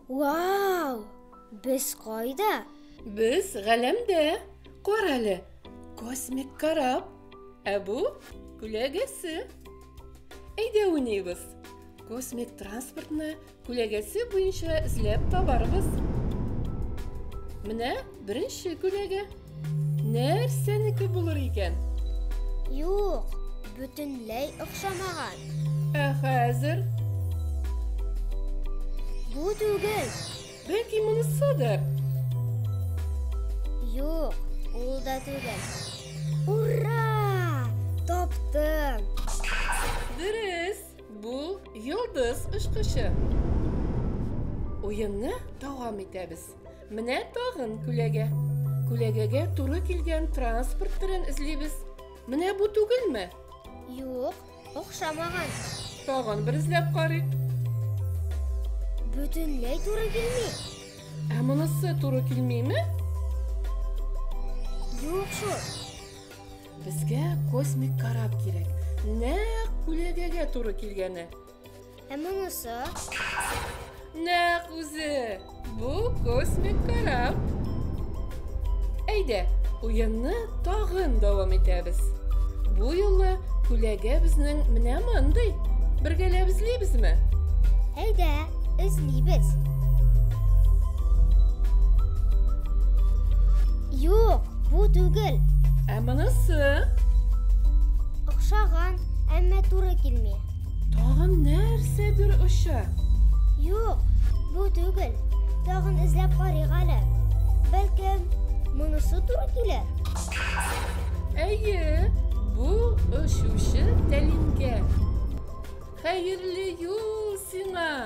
Вау! Без кайда? Без галәмдә. Кара әле, космик кораб. Ә бу күләгәсе. Әйдә уйныйбыз. Космик транспортны күләгәсе буенча эзләп табарбыз. Менә беренче күләгә. Нәрсәнеке булыр икән? Юк, бөтенләй охшамаган. Ә хәзер? Бу түгел. Бәлки монысыдыр? Юк, ул да түгел. Ура! Таптым! Дөрес, бу йолдыз очкычы. Уенны дәвам итәбез. Менә тагын күләгә. Күләгәгә туры килгән транспорт төрен эзлибез. Менә бу түгелме? Юк, охшамаган. Тагын бер эзләп карыйк. Бөтенләй туры килми. Ә монысы туры килмиме? Юк шул. Безгә космик кораб кирәк. Нәкъ күләгәгә туры килгәне. Ә монысы? Нәкъ үзе! Бу космик кораб. Әйдә, уенны тагын дәвам итәбез. Бу юлы күләгә безнең менә мондый. Бергәләп эзлибезме? Әйдә, эзлибез. Юк, бу түгел. Ә монысы? Охшаган, әмма туры килми. Тагын нәрсәдер оча. Юк, бу түгел. Тагын эзләп карыйк әле. Бәлкем, монысы туры килер? Әйе, бу очучы тәлинкә. Хәерле юл сиңа!